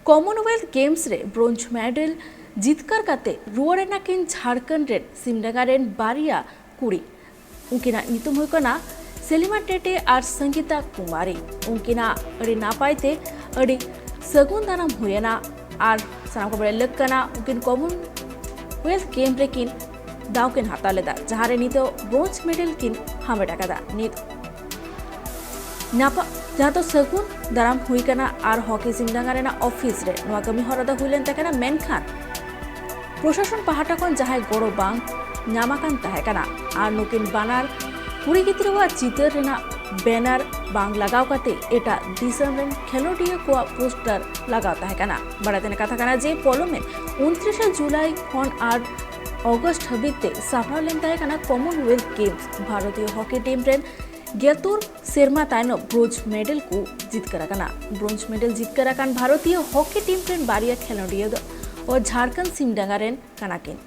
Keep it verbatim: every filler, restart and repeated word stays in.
Commonwealth Games ᱨᱮ bronze medal ᱡᱤᱛᱠᱟᱹᱨ ᱠᱟᱛᱮ ᱨᱩᱣᱟᱹᱲ ᱮᱱᱟ ᱠᱤᱱ ᱡᱷᱟᱲᱠᱷᱚᱸᱰ ᱨᱮᱱ ᱥᱤᱢᱰᱮᱸᱜᱟ ᱨᱮᱱ ᱵᱟᱨᱭᱟ ᱠᱩᱲᱤ᱾ ᱩᱱᱠᱤᱱᱟᱜ ᱧᱩᱛᱩᱢ ᱦᱩᱭᱩᱜ ᱠᱟᱱᱟ ᱥᱮᱞᱤᱢᱟ ᱴᱮᱴᱮ ᱟᱨ ᱥᱚᱝᱜᱤᱛᱟ ᱠᱩᱢᱟᱨᱤ᱾ ᱩᱱᱠᱤᱱᱟᱜ ᱟᱹᱰᱤ ᱱᱟᱯᱟᱭ ᱛᱮ ᱟᱹᱰᱤ ᱥᱟᱹᱜᱩᱱ ᱫᱟᱨᱟᱢ ᱦᱩᱭᱮᱱᱟ ᱟᱨ ᱥᱟᱱᱟᱢ ᱠᱚ ᱵᱟᱲᱟᱭ ᱞᱟᱹᱠ ᱠᱟᱱᱟ, ᱩᱱᱠᱤᱱ Commonwealth Game ᱨᱮᱠᱤᱱ ᱫᱟᱣ ᱠᱤᱱ ᱦᱟᱛᱟᱣ ᱞᱮᱫᱟ, ᱡᱟᱦᱟᱸ ᱨᱮ ᱱᱤᱛᱚᱜ bronze medal ᱠᱤᱱ ᱦᱟᱢᱮᱴ ᱟᱠᱟᱫᱟ᱾ ᱱᱤᱛ ᱱᱟᱯᱟ-, ᱡᱟᱦᱟᱸ ᱫᱚ ᱥᱟᱹᱜᱩᱱ ᱫᱟᱨᱟᱢ ᱦᱩᱭ ᱠᱟᱱᱟ ᱟᱨ ᱦᱚᱠᱤ ᱥᱤᱢᱰᱟᱸᱜᱟ ᱨᱮᱱᱟᱜ ᱚᱯᱷᱤᱥ ᱨᱮ ᱱᱚᱣᱟ ᱠᱟᱹᱢᱤ ᱦᱚᱨᱟ ᱫᱚ ᱦᱩᱭ ᱞᱮᱱ ᱛᱟᱦᱮᱸ ᱠᱟᱱᱟ, ᱢᱮᱱᱠᱷᱟᱱ ᱯᱨᱚᱥᱟᱥᱚᱱ ᱯᱟᱦᱴᱟ ᱠᱷᱚᱱ ᱡᱟᱦᱟᱸᱭ ᱜᱚᱲᱚ ᱵᱟᱝ ᱧᱟᱢ ᱟᱠᱟᱱ ᱛᱟᱦᱮᱸ ᱠᱟᱱᱟ ᱟᱨ ᱱᱩᱠᱤᱱ ᱵᱟᱱᱟᱨ ᱠᱩᱲᱤ ᱜᱤᱫᱽᱨᱟᱹᱣᱟᱜ ᱪᱤᱛᱟᱹᱨ ᱨᱮᱱᱟᱜ banner ᱵᱟᱝ ᱞᱟᱜᱟᱣ ᱠᱟᱛᱮ ᱮᱴᱟᱜ ᱫᱤᱥᱚᱢ ᱨᱮᱱ ᱠᱷᱮᱞᱳᱰᱤᱭᱟᱹ ᱠᱚᱣᱟᱜ poster ᱞᱟᱜᱟᱣ ᱛᱟᱦᱮᱸ ᱠᱟᱱᱟ᱾ ᱵᱟᱲᱟᱭ ᱛᱮᱱᱟᱜ ᱠᱟᱛᱷᱟ ᱠᱟᱱᱟ ᱡᱮ ᱯᱚᱞᱚᱢᱮᱱ ᱩᱱᱛᱨᱤᱥᱟ ᱡᱩᱞᱟᱭ ᱠᱷᱚᱱ ᱟᱨ ᱚᱜᱚᱥᱴ ᱦᱟᱹᱵᱤᱡ ᱛᱮ ᱥᱟᱯᱲᱟᱣ ᱞᱮᱱ ᱛᱟᱦᱮᱸ ᱠᱟᱱᱟ Commonwealth Games᱾ ᱵᱷᱟᱨᱚᱛᱤᱭᱚ ᱦᱚᱠᱤ ᱴᱤᱢ ᱨᱮᱱ ᱜᱮᱞ ᱛᱩᱨ ᱥᱮᱨᱢᱟ ᱛᱟᱭᱱᱚᱢ bronze medal ᱠᱚ ᱡᱤᱛᱠᱟᱹᱨ ᱟᱠᱟᱱᱟ᱾ Bronze medal ᱡᱤᱛᱠᱟᱹᱨ ᱟᱠᱟᱱ ᱵᱷᱟᱨᱚᱛᱤᱭᱚ ᱦᱚᱠᱤ ᱴᱤᱢ ᱨᱮᱱ ᱵᱟᱨᱭᱟ ᱠᱷᱮᱞᱳᱰᱤᱭᱟᱹ ᱫᱚ ᱡᱷᱟᱲᱠᱷᱚᱸᱰ ᱥᱤᱢᱰᱟᱸᱜᱟ ᱨᱮᱱ ᱠᱟᱱᱟ ᱠᱤᱱ᱾